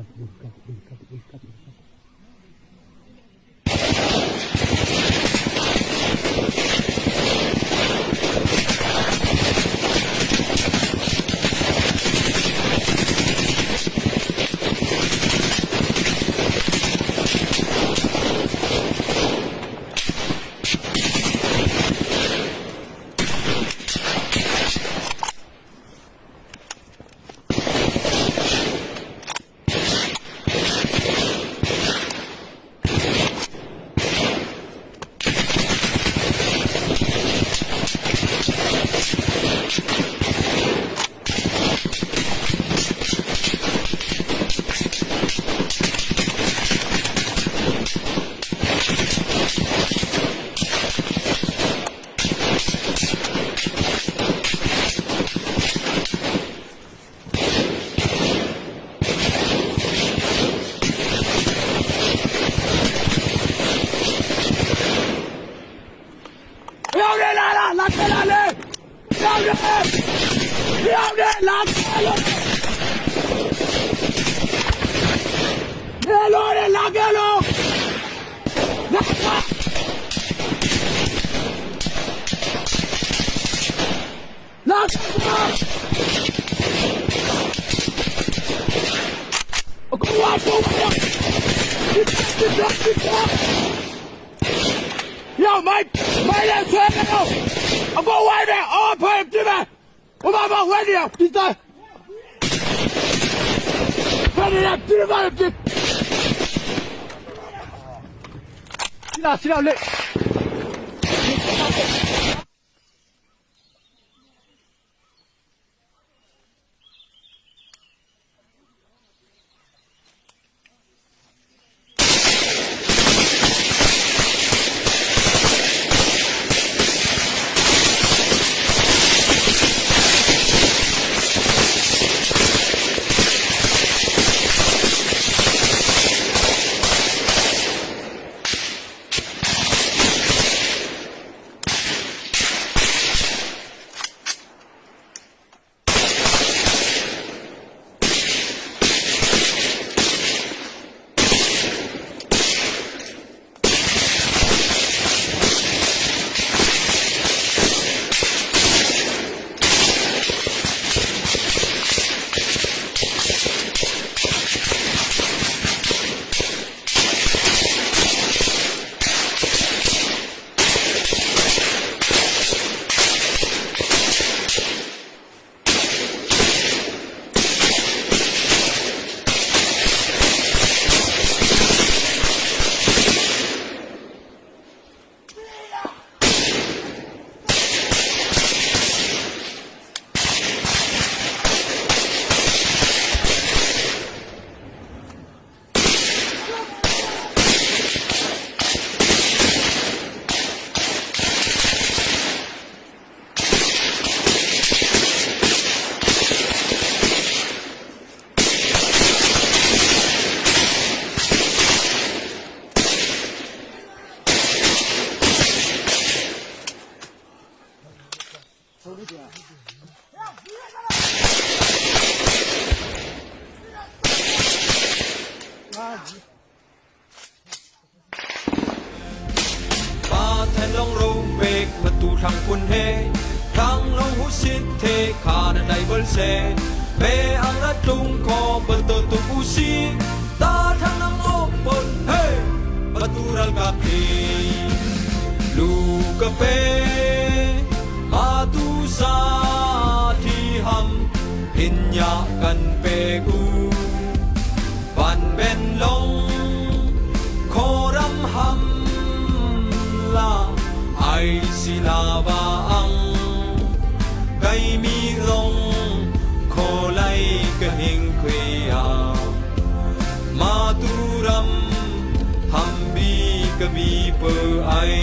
ပြောင်းနေလာလားလာခဲ့လာလေပြောင်းနေပြောင်းနေလာခဲ့လို့နေလို့လာခဲ့လို့လာခဲ့လာခဲ့အခုကတော့要买买点车了，我外面哦，赔几百，我爸爸外面比赛，快点，别别别，你哪去了嘞？ Ba then long ro pek batu thang kun he thang long hu sit the kha na dai bol se pe ang ra tung ko batu tu u si ta thang nang o pon he batu ral ka phi lu ka pe ma tu sa thi ham hin ya kan pe ku van ben long khoram ham la ai si la va ang kai mi long kho lai ka hing khui a ma tu ram ham bi ka bi pe ai.